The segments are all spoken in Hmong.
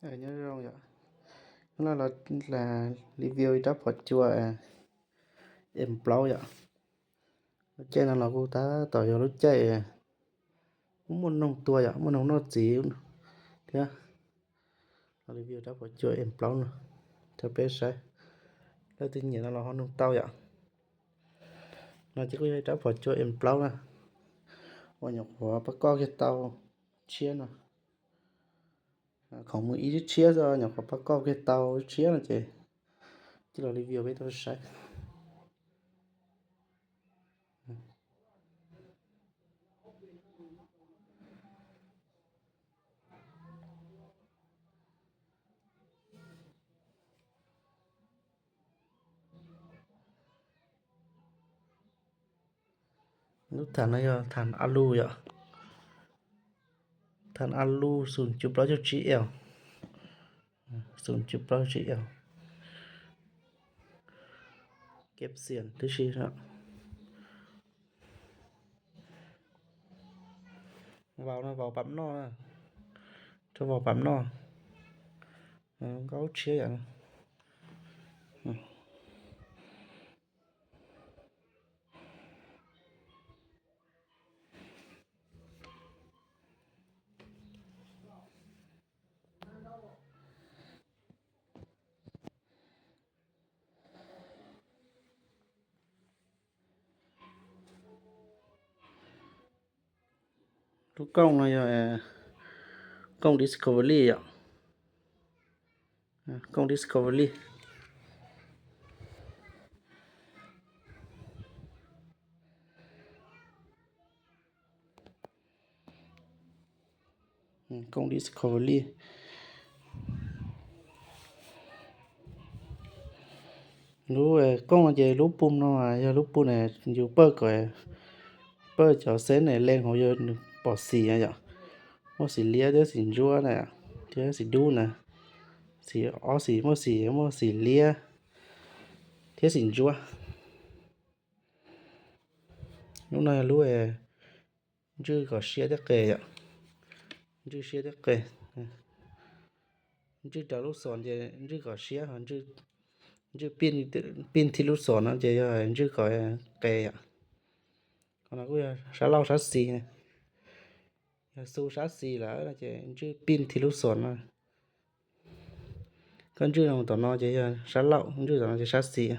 Nyob zoo yom, hnub no los review ib rab phom cua M plaub yom. Lub caij no los kuj tab tom yog lub caij kuj muaj noog tua yom, muaj noog noj txiv thiab. Los review rab phom cua M plaub no rau peb saib, leej twg nyiam no los ho nug tau yom. No ces kuj yog ib rab phom cua M plaub na, uas nyuam qhuav pab koj kiag tau tshiab no. Khoom mus ib lub tshiab xwb, nyuam qhuav pab koj kiag tau lub tshiab no ces cia los review peb tau saib. Lub thaj no yog thaj Alu yom. Thaj Alu xum cuv plaub caug tsib L, xum cuv plaub caug tsib L. Kev xiam tib si. Vau no vau pam noj, rau vau pam noj. Nkauj tshiab yom. Lub kooj no yog kooj Discovery yom. Kooj Discovery. Kooj Discovery. Lub kooj no ces lub pum no yog lub pum yus pawj kom, pawj cov xeb ne leej hauv yog nws pom xim yom. Muaj xim liab thiab xim ntsuab na, thiab xim dub na. Xim ob xim, muaj xim, muaj xim liab thiab xim ntsuab. Lub no yog lub ntswj kom siab thiab qe yom. Ntswj siab thiab qe. Ntswj rau lub xos ces ntswj kom siab, ntswj pij thib lub xos no ces yog ntswj kom qe yom. Qhov no kuj yog sab laug sab xis. Yog xu sab xis lawm no ces ntswj pij thib lub xos no. Koj ntswj no tom no ces yog sab laug, ntswj tom no ces sab xis.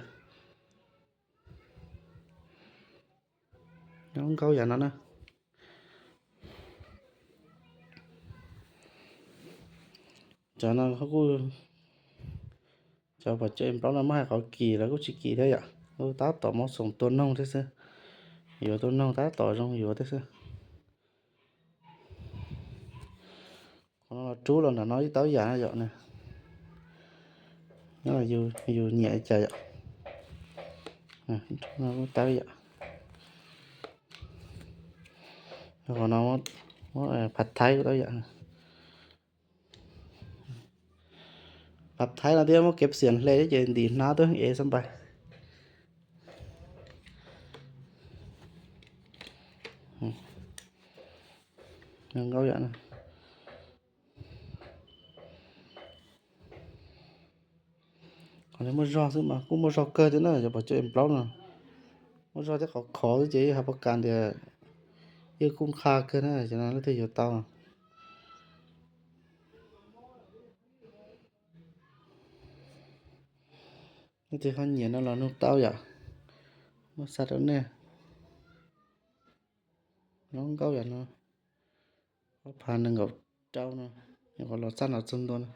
Nyob nkaub yam no na. Cov no kuj, cov pom cov plaub no muab hais qhov kim los kuj tsis kim thiab yom, kuj tab tom muab xoom tua noog thiab xwb. Yuav tua noog tab tom zoo yuav thiab xwb. Qhov no los rub los nram no ib tau yam no yom. Nyob yus nyiam li cas yom. Ib tau yam. Qhov no muab phav thaib kuj tau yam. Phav thaib no thiab muab kev xiam hle thiab ces ntim hnab tuaj ev xab npais. Nkaub yam no. Qhov no muaj zog xwb mas kuj muaj zog kawg thiab na, cov pom cov em plaub no. Muaj zog thiab qhov khov xwb ces yeej hais pab kas tias yeej kuj qha kawg na, cov no leej twg yuav tau. Leej twg ho nyiam no los nug tau yom. Muab xa rau nej. Nyob nkaub yam no, ob phav nees nkaum rau no, nyuam qhuav los txaj no txog ntua no.